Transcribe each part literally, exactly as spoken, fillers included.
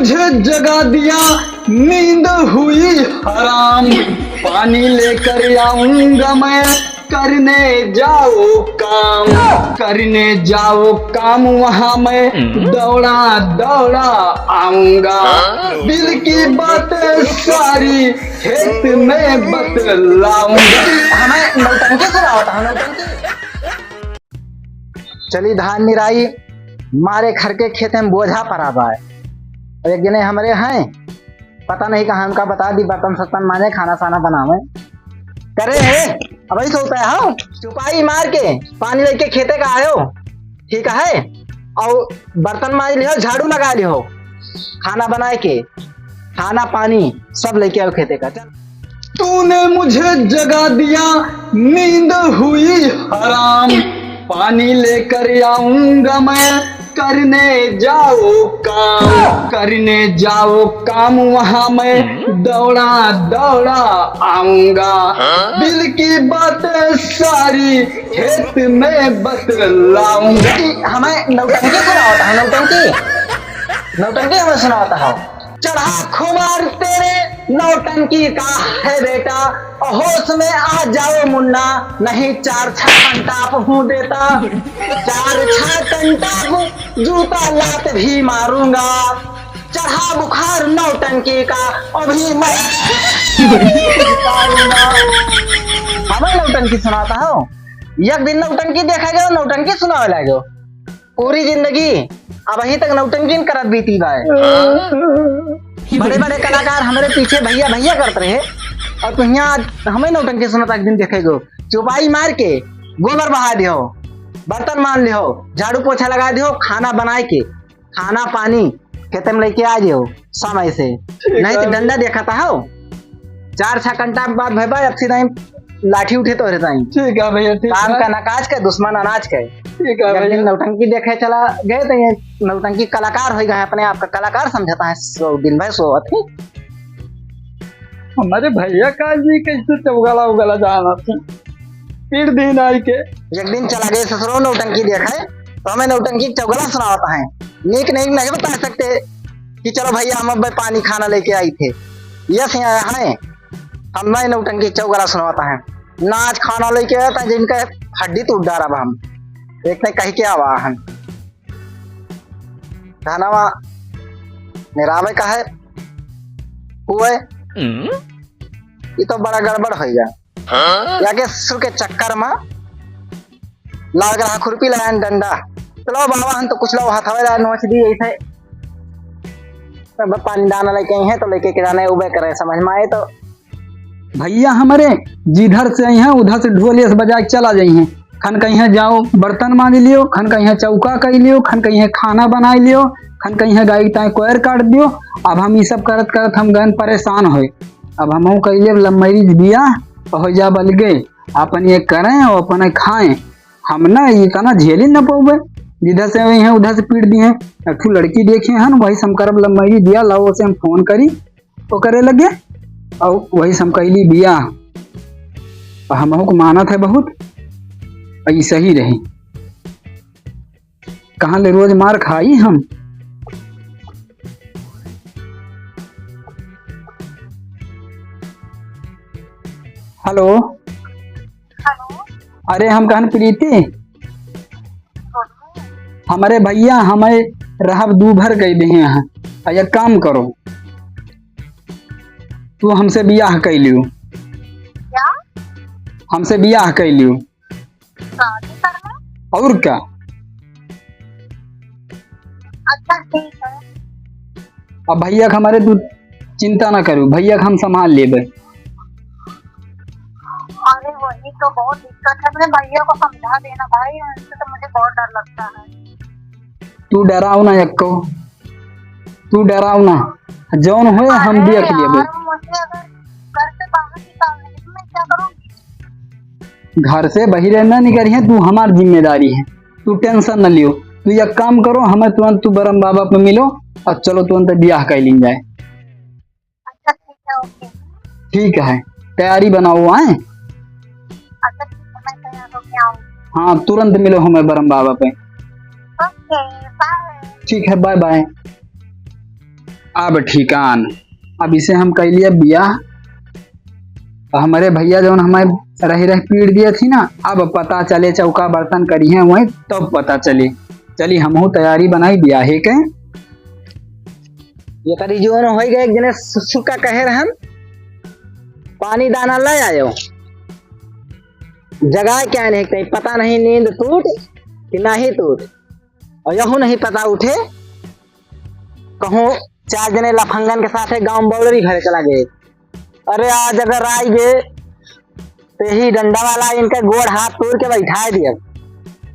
मुझे जगा दिया, नींद हुई हराम। पानी लेकर आऊंगा मैं, करने जाओ काम। करने जाओ काम, वहां मैं दौड़ा दौड़ा आऊंगा। दिल की बातें सारी खेत में बतलाऊंगा। हमें नौटंकी सुनावत है, नौटंकी। चली धान निराई, मारे घर के खेते में बोझा परा बा। और एक जने हमरे हैं, पता नहीं कहाँ, हमका बता दी, बर्तन सर्तन मांजे, खाना साना बनावे। करे है, अब ऐसे होता है, हाँ, चुपाई मार के पानी लेके खेते का आयो, ठीक है, और बर्तन मांज लियो, झाड़ू लगा लियो, खाना बनाए के, खाना पानी सब लेके आओ खेते का। चल। तूने मुझे जगा दिया, नींद हुई हराम। पानी लेकर आऊंगा मैं, करने जाओ काम। करने जाओ काम, वहां मैं दौड़ा दौड़ा आऊंगा। दिल की बातें सारी खेत में बतलाऊंगा। हमें नौटंकी सुनावत है, नौटंकी, नौटंकी हमें सुनावत है। चढ़ा खुमार तेरे नौटंकी का है बेटा, होश में आ जाओ मुन्ना, नहीं चार छह कंटाप हूँ देता, चार छह कंटाप जूता लात भी मारूंगा। चढ़ा बुखार नौटंकी का, अभी मैं हमें नौटंकी सुनावत हो। एक दिन नौटंकी देखा गया, नौटंकी सुनावे लाग्यो। पूरी जिंदगी अबहीं तक नौटंकी करत बीती बाय। बड़े बड़े कलाकार हमरे पीछे भैया भैया करत रहे, और तुहिया आज हमें नौटंकी सुनत एक दिन देखेगो। चुपाई मार के गोबर बहा दियो, बर्तन मांज लियो, झाड़ू पोछा लगा दियो, खाना बनाए के, खाना पानी खेते में लेके आ जाओ समय से, ठीक नहीं तो है। डंडा देखा था हो। चार छह घंटा के बाद भाई, भाई, अब सीधा ही लाठी उठे तो रहता ही। ठीक है भैया, ठीक काम है। का ना काज के, दुश्मन अनाज के। ठीक है एक दिन भैया। नौटंकी देखे चला गए तो ये नौटंकी कलाकार हो गए, अपने आप का कलाकार समझता है, सो दिन भर सोवत ही। हमारे भैया का जी कैसे चौगला उगला जाना था, पीट दिन आई के। एक दिन चला गए ससुरो नौटंकी देखे, तो हमें नौटंकी चौगला सुनावत है। नीक नहीं, नहीं बता सकते कि चलो भैया, हम अब पानी खाना लेके आई थे, ये से आया है, हम नहीं नौटंकी चौगला सुनावत है। नाच खाना लेके आया था, जिनका हड्डी तोड़ डारा बा हम। एक ने कह के आवा हम। धनवा निरावे का है, हुए। हम्म? ये तो बड़ा गड़बड़ हो गया। हाँ? या के ससुर के चक्कर में लाग रहा खुरपी लायन डंडा। चलो बाबा, हम तो कुछ लोग हथवे ला नोच दी ऐसे। सब पानी दाना लेके आई हैं तो लेके के जाना है, उबे करे समझ में आए तो। भैया हमारे जिधर से आई हैं उधर से ढोलिया से बजा के चला जाई हैं। खन कहीं जाओ बर्तन मांज लियो, खन कहीं चौका कर लियो, खन कहीं खाना बनाई लियो, खन कहीं गाय ताय कोयर काट दियो। अब हम ई सब करत करत हम गन परेशान होए। अब हमहू कह लियो love marriage बियाह, हो जा बलगे, अपन ये करें और अपन खाएं। हम ना इतना झेली न पउबे, जिधर से आई हैं उधर से पीट दी हैं। एक ठो लड़की देखे हैं, वही से हम करब love marriage बियाह, लाओ उसे हम फोन करी, ओकरे लगे, और वही से हम कैली बियाह। और हमहू को मानत है बहुत, और ई सही रही। कहाँ ले रोज मार खाई हम। हेलो। हेलो। अरे हम कहन प्रीति, बोलिए। हमरे भैया हमें रहब दू भर कह दे हैं। आ एक काम करो, तू हमसे बियाह कर लियो। क्या? हमसे बियाह कर लियो। शादी करना? और क्या? अच्छा, ठीक है। अब भैया के हमारे तू चिंता ना करू, भैया के हम संभाल लेबे। अरे, वही तो बहुत दिक्कत है, अपने भैया को समझा देना भाई, उनसे तो मुझे बहुत डर लगता है। तू डराओ ना यक्को, तू डराओ ना, जौन होए हम अरे देख लेबे। यार, मुझे अगर घर से बाहर निकाल देंगे तो मैं क्या करूँगी? घर से बहिरे ना निकलिहे, तू हमार जिम्मेदारी है, तू tension न लियो। तू एक काम करो, हमें तुरंत तू बरम बाबा पे मिलो और चलो तुरंत बियाह कर लीन जाए। अच्छा, ठीक है, ओके। ठीक है, तैयारी बनाओ, आए? अच्छा, ठीक है, मैं तैयार होके आऊँगी। हाँ, तुरंत मिलो हमें बरम बाबा पे। Okay, bye. ठीक है, बाय बाय। अब ठिकान, अब इसे हम कइ लिए बियाह। तो हमरे भइया जउन हमें रहि रहि पीट दिए थी ना, अब पता चले चौका बर्तन करिहैं वहीं, तब पता चली। चली हमहू तैयारी बनाई बियाहे के। ये करी जउन होइ गए, एक जने सु-, सुक्का कहे रहन, पानी दाना ले आयो, जगाए के आए नहीं कहीं, पता नहीं नींद टूट कि नहीं टूट, और यहू नहीं पता उठे, कहूँ चार जने लफंगन के साथे गाँव में बौलरी भरे चला गए। अरे आज अगर आई गए तो यही डंडा वाला इनका गोड़ हाथ तोड़ के बैठाए दिया,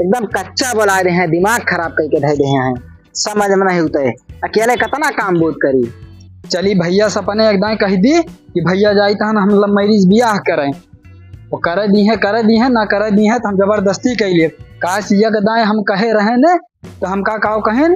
एकदम कच्चा बोला रहे हैं, दिमाग खराब करके धर रहे हैं, समझ में नहीं उतरे, अकेले कितना काम बोध करी। चली भइया सपने एकदम कह दी कि भइया जाई तहन हम love marriage बियाह करें, वो करे दी है, करे दी है, ना करे दी है तो हम जबरदस्ती कइ लिए। काश ये दाएं हम कहे रहे ने तो हम का काव कहेन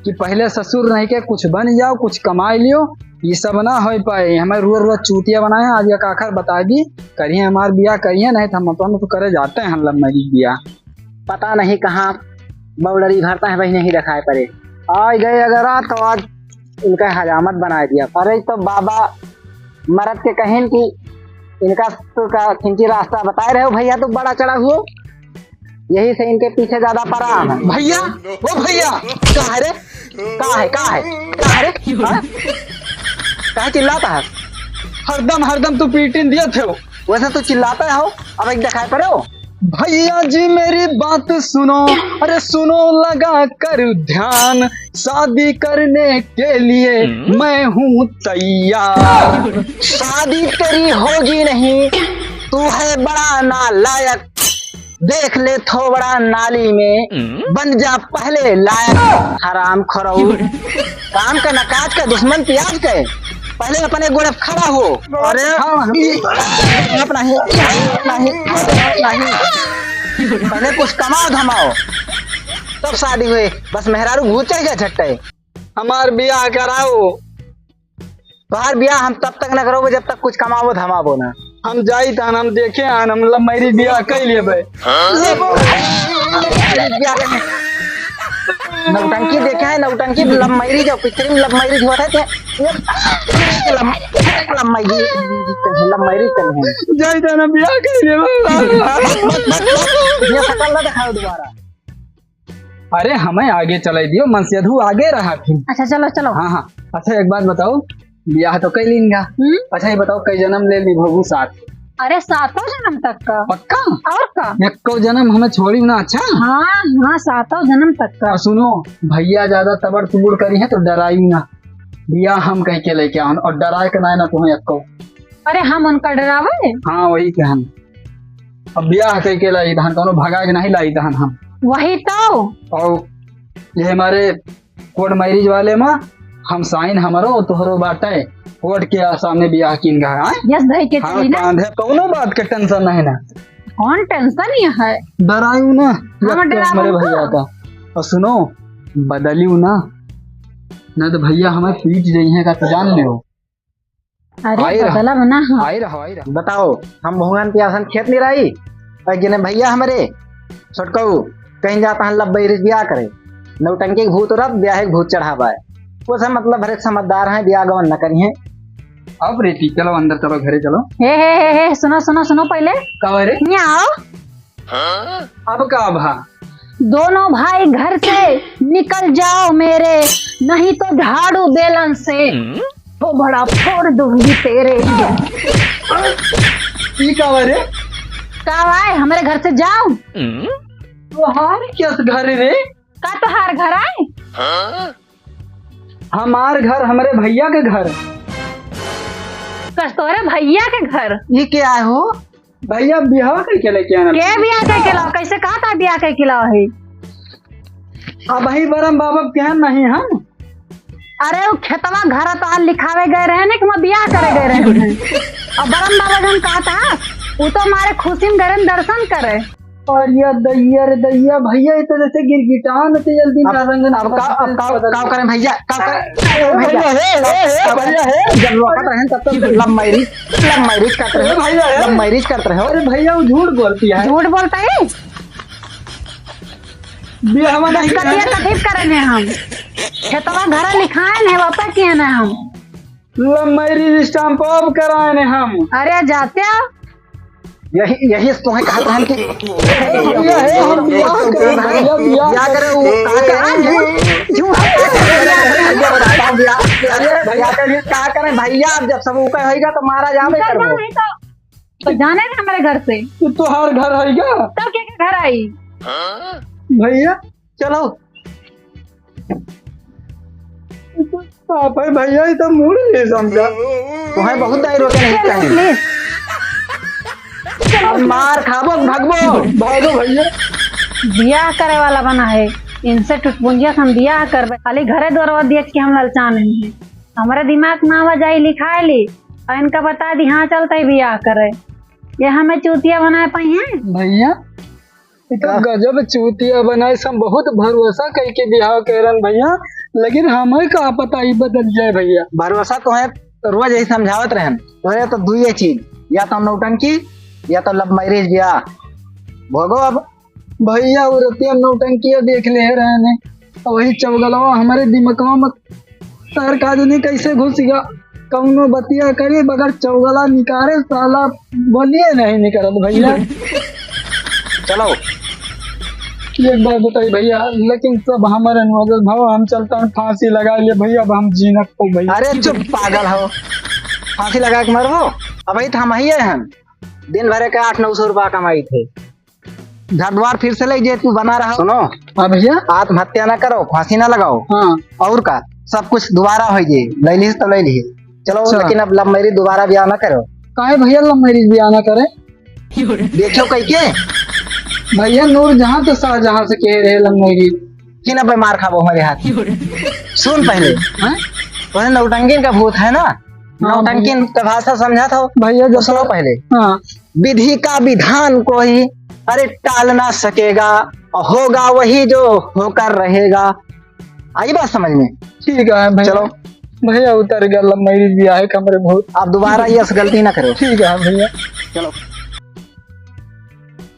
कि पहले ससुर नहीं के कुछ बन जाओ, कुछ कमाई लियो, ये सब ना हो पाए। हमें रुआ रुआ चूतिया बनाए हैं, आज एक आखिर बता दी, करिए हमार बियाह करिए, नहीं तो हम अपन तो करे जाते हैं love marriage बियाह। पता नहीं कहाँ बौलरी भरता है, वही नहीं दिखाई पड़े। आ गए अगर आ तो आज इनका हजामत बनाए दिया। अरे तो बाबा मरद के कहेन कि इनका तो का खिंची रास्ता बताए रहे हो भइया, तो बड़ा चढ़ा हुओ, यही से इनके पीछे ज्यादा पड़ा है। भइया, ओ भइया, का है रे? का है, का है, का है रे? हाँ? काहे चिल्लाता है? हरदम, हरदम तू पीटिन दिए थे हो। वैसे तो चिल्लाता है हो, अब एक दिखाई पड़े हो। भइया जी मेरी बात सुनो, अरे सुनो लगा कर ध्यान, शादी करने के लिए हम्म। मैं हूँ तैयार। शादी तेरी होगी नहीं, तू है बड़ा नालायक, देख ले थोबड़ा नाली में, हम्म। बन जा पहले लायक। हराम खोरऊ, काम का ना काज का, दुश्मन प्याज के। पहले अपने गोड़े पे खड़ा हो। अरे, हाँ, हाँ। अपना ही, अपना ही, अपना ही। पहले कुछ कमाओ धमाओ, तब शादी हुए। बस मेहरारू भूत चढ़ गया झट्टे। हमार बियाह कराओ। तोहार बियाह हम तब तक न करबो जब तक कुछ कमाबो धमाबो ना। हम जाई तहन हम देखे आन, हम love marriage बियाह कइ लेबे। नौटंकी देखे है, नौटंकी love marriage, जब पिक्चर में love marriage होत है, तो love, love marriage, love marriage कहीं। जाई तहन हम बियाह कइ लेबे। ये शकल ना दिखाओ दोबारा। अरे हमें आगे चले दियो, मनसेधु आगे रहा फिर। अच्छा चलो चलो। हाँ हाँ। अच्छा एक बात बताओ, बियाह तो कइ लीन गा। हम्म? अच्छा ये बताओ कई जन्म ले निभाबू साथ? अरे सातों जन्म तक का। पक्का? और का? एक्को जन्म हमें छोड़ी ना। अच्छा। हाँ हाँ, सातों जन्म तक का। और सुनो, भइया ज्यादा तबड़ तुबड़ करी है तो डराई ना, बियाह हम कइ के लइके आवन और डराए के नाय ना तुम्हें एक्को। अरे हम उनका डरावे? हाँ वही कहन। अब बियाह कइ के लाई तहन, कौनो भगा के नहीं लाई तहन हम। वही तो। और ये हमारे court marriage वाले में हम sign हमरो तोहरो बाटे, court के सामने बियाह किन गा है। यस भाई के हाँ, चली ना। कांधे कौनो बात के tension नहीं ना। कौन tension ये है? डरायू ना, हाँ, एक तो डरावू हमारे ना। भइया का। और सुनो, बदलियू ना, ना तो भइया हमें पीट जइहे का तो जान लियो। अरे, आई रहा। बदला बना, हाँ। आई रहा, आई रहा। बताओ, हम भुंगान पियासन खेत निराई, और गिने भइया हमरे छोटकऊ कहीं जाता है love marriage बियाह करे, नौटंकी के भूत उड़त, ब्याहे के भूत चढ़ावा है। वो सब मतलब हर एक समझदार हैं, बियाह गवन न करिए। अब रेती, चलो अंदर चलो, घरे चलो। हे, हे, हे, हे, सुनो, सुनो, सुनो पहले। का रे? यहाँ आओ। अब का भा? दोनों भाई घर से निकल जाओ मेरे, नहीं तो झाड़ू बेलन से हम्म। थोबड़ा फोड़ दूंगी तेरे। ई का बा रे? का भाई, हमारे घर से जाओ। हम्म। तोहार क्या घर रे? का तोहार घर आए? हाँ? हमार घर, हमरे भइया के घर। कस तोरे भइया के घर? ये क्या है हो? भइया बियाह कइके लइके आना। के बियाह कइके लाओ? कैसे कहा था बियाह कइके लाओ है? अबही बरम बाबा के यहाँ नहीं हम। अरे वो खेतवा घर तो आज लिखावे गए रहे ना कि मैं बियाह करे गए रहे। अब बरम बाबा जौन कहा था, वो तो हमारे खुशी में गए रहे दर्शन करे। और या दैया रे दैया, भइया ये तो जैसे गिरगिटान ते जल्दी अब, ना रंगन अब का, अब का, का करें भइया, का करें? भइया, हे, हे, हे, भइया, हे। जब लौकत रहेन तब तो love marriage, love marriage करत रहे, भइया, हे। Love marriage करत रहे। अरे भइया, वो झूठ बोलती है। झूठ बोलता है? बियाह नहीं कतिया करें। कथी करेंगे हम? खेतवा घर लिखाए ने, वापस किए ना हम। Love marriage stamp अब कराए ने हम। अरे जाते हो। यही, यही से तुम्हें कहत रहन कि भैया, हे, हम बियाह करें, भैया, बियाह बियाह करें, वो कहा करें, झूठ, झूठ, भैया, भैया, भैया, अरे, भैया, भैया, का करें भैया, अब जब सब ऊपर होइगा तो मारा जावे निकल करबो। जाओ, नहीं तो, तो जाने दे हमारे घर से। तो तोहार घर है क्या? तब के, के घर आई? भैया, चलो। आप है भैया, ये तो मूड नहीं समझा। तुम्हें बहुत दाई रोके नहीं चाहिए। Please। अब मार खाबो, भागबो। भागो भैया। बियाह करे वाला बना है, इनसे टुटपुंजिया से हम बियाह करबे। खाली घरे द्वारवा देख के हम ललचा नहीं है। हमारे दिमाग में आवा जाई लिखाए ली, और इनका बता दी, हाँ, चलते ही बियाह करे। ये हमें चूतिया बनाए पाई हैं। भैया, ये तो का? गजब चूतिया बनाए, हम बहुत भरोसा करके बियाह करन भैया, लेकिन हमें का पता ई बदल जाए भैया। भरोसा तो है, तो रोज यही समझावत रहन, तोरे तो दुइये चीज, या तो नौटंकी, या तो love marriage बियाह। भोगो अब। भैया, वो रतिया नौटंकिया देख ले रहने, और वही चौगलवा हमारे दिमकवा में तार का दुनी कैसे घुस गया। कौनो बतिया करी बगैर चौगला निकारे, साला बोलिए नहीं निकलत भैया। चलो। एक बात बताई भैया, लेकिन सब हमारे नजर भाव, हम चलता है फांसी लगा लिए भैया, अब हम जीना को भैया। अरे चुप पागल हो, फांसी लगा के मरबो? अब ही तो हम ही हैं, दिन भरे का आठ नौ सौ रुपया कमाई थे। घर द्वार फिर से ले जे तू बना रहा। सुनो। हाँ भैया। आत्महत्या ना करो, फांसी ना लगाओ। हाँ। और का, सब कुछ दोबारा हो जे, ले ली तो ले ली। चलो, अच्छा। लेकिन अब love marriage दोबारा ब्याह ना करो। काहे भैया love marriage ब्याह ना करे? देखो कह के। भैया नूरजहां तो शाहजहां से कह रहे love marriage। कि ना पे मार खाबो हमारे हाथ। सुन पहले। हाँ? वह नौटंकिन का भूत है ना? हाँ, नौटंकिन भैया। का भाषा समझा था? भैया, जब सुनो पहले। हाँ। विधि का विधान कोई, अरे, टाल ना सकेगा, होगा वही जो होकर रहेगा। आई बात समझ में? ठीक है भैया। चलो। भैया, उतर गया love marriage ब्याह है कमरे बहुत। अब दोबारा ये गलती ना करो। ठीक है भैया। चलो।